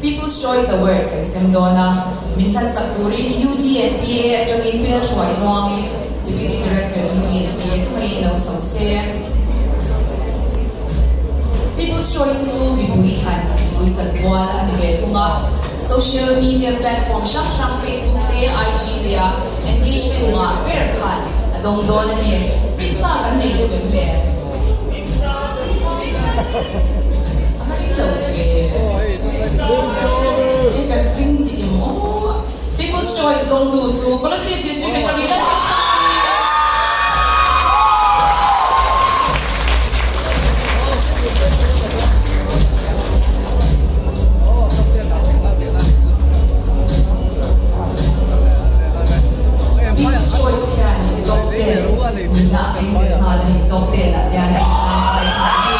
People's Choice Award kan sem dawn a, min hlansak turin UDNPA atangin Pi Lalhruai Hnuangi, Deputy Director UDNPA hmangin lo chho se. People's Choice hi chu mipui thlan, mipui chanpual a ni ve thung a, social media platform hrang hrang Facebook te, IG te ah engagement ngah ber khan a dawng dawn a ni. Rinsa kan nei deuh em le? A va ring lo ve. He kan ring dik em aw. People's Choice dawngtu chu Kolasib District atangin an rawn sak a ni. People's Choice hianin top 10 nihna a keng tel nghal a ni. Top 10 ah hian a inhlang kai nghal a ni.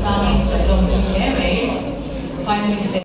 Sangin kan lawmpui hle mai. Finalist te.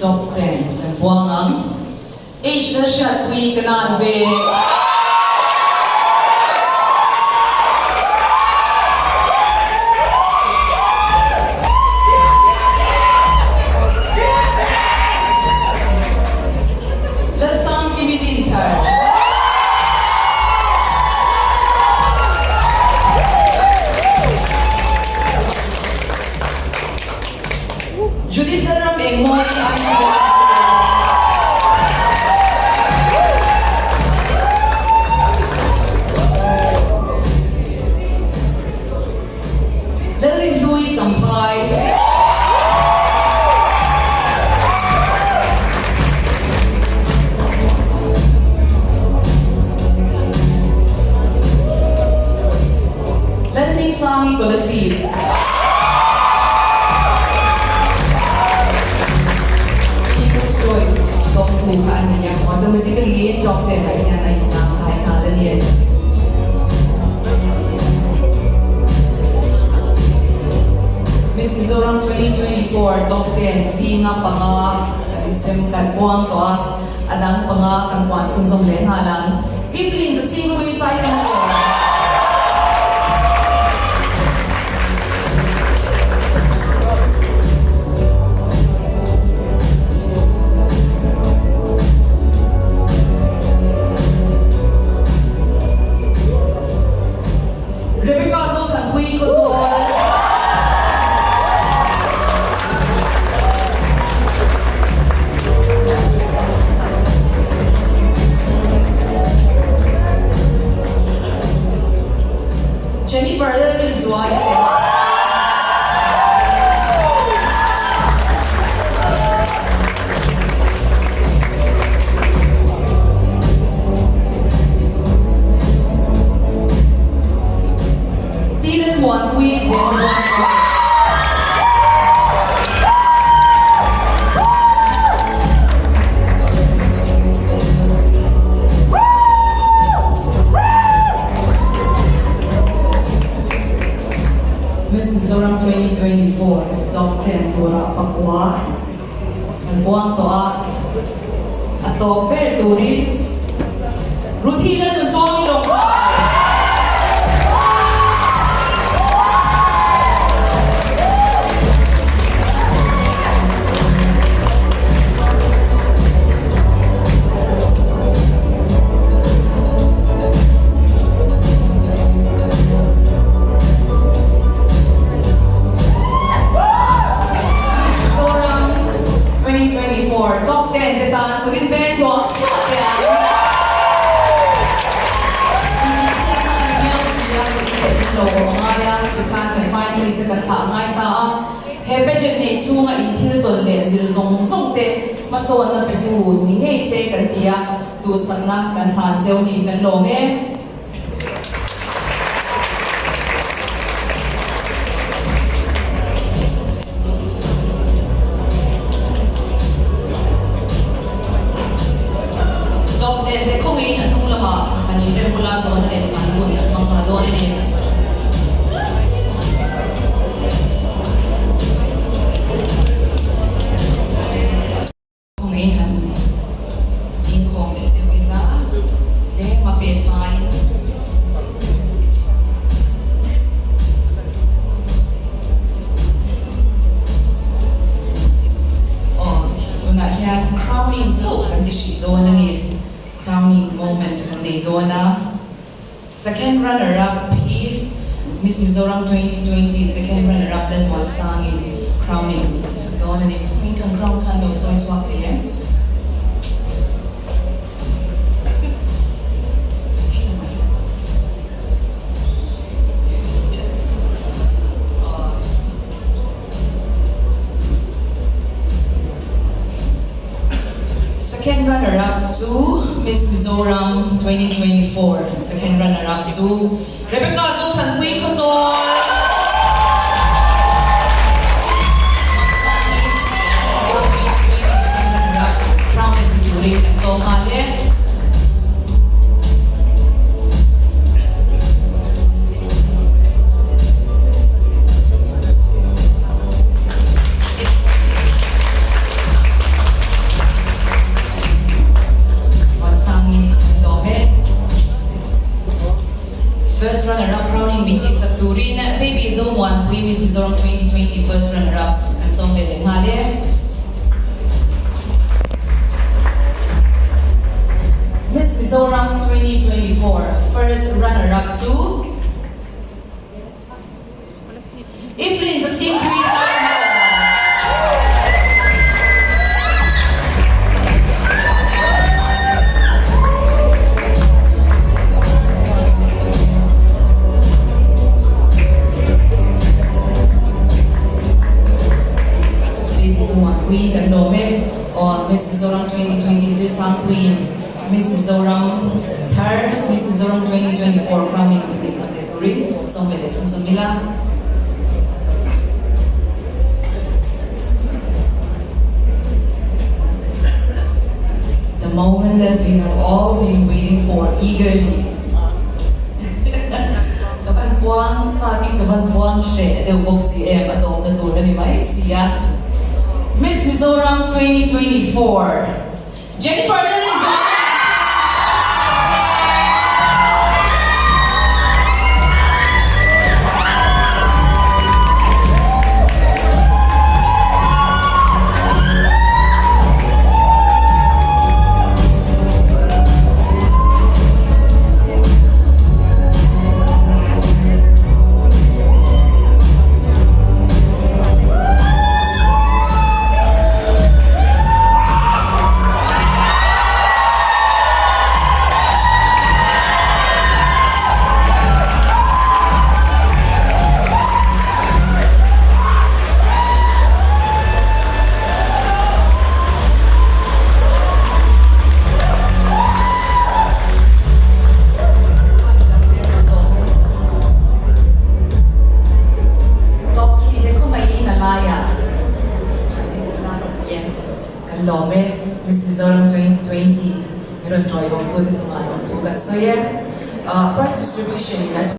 Top 10 kan buang ang. H Lalhriatpui ka nan ve. Lalsangkimi Dinthar. Lalmuansangi Kolasib. People's Choice dawngtu kha a ni a, automatically in top ten ah hian a inlang kai nghal a ni. Miss Mizoram 2024 top 10 zinga panga kan sem kan puang tawh a, a dang panga kan puan chhunzawm leh nghal ang. Evelyn Zachhingpui Saithangkaw. Rebecca Zothanpuii Khawzawl. Jennifer Lalrinzuali leh. Tiin Muanpui zel dawn a. Miss Mizoram 2024 Top 10 tura pakua kan buang tawh a, a tawp ber turin Ruthi Lalnuntluangi lawm nghal. Miss Mizoram 2024 Top 10 te tan kut in beng hluah hluah teh ang. Intihsiakna a ni miau si a, kut leh in lo awm a ngai a, tikhan kan finalist te kan thlah a ngai ta a. He pageant neih chhunga in thil tawn leh zir zawng zawng te hmasawnna petu ni ngei se kan ti a, duhsakna kan hlan cheu ni kan lawm e. Top ten te khawngin a hnung lamah han inrem bula zawhna leh chhan hun an hmang nghal dawn a ni. Khawngaihin han inkhawm leh deuh ila tlem a pet hmain. Aw, tunah hian crowning chauh kan ti hrih dawn a ni. Crowning moment kan nei dawn a. Second runner up hi Miss Mizoram 2020 second runner up Lalmuansangin crowning min sak dawn a ni. Khawiin kan crown khan lo chawi chhuak thei em? Second runner up chu Miss Mizoram 2024 second runner up chu Rebecca Zothanpui Khawzawl. Maksani Miss Mizoram 2020 second runner up crown in turin kan sawm nghal e. Muansangin an lawm e. First runner up crowning min tihsak turin Baby Zomuanpui Miss Mizoram 2020 first runner up kan sawm ve leh nghal e. Miss Mizoram 2024 first runner up chu Evelyn Zachhingpui Sailo. Baby Zomuanpui kan lawm e. Aw Miss Mizoram 2020 Zirsangpuiin Miss Mizoram thar Miss Mizoram 2024 crowning min tihsak leh tur. turin sawm ve leh chhunzawm ila. The moment that we have all been waiting for eagerly. Ka van puang chakin ka van puang hreh deuh bawk si em a tawpna tur a ni mai si a. Miss Mizoram 2024 Jennifer Lalrinzuala. Top 3 te khawngaihin a laiah Yes, kan lawm e Miss Mizoram 2020 mi rawn tawiawmtute chungah lawmthu kan sawi e. Prize distribution in a.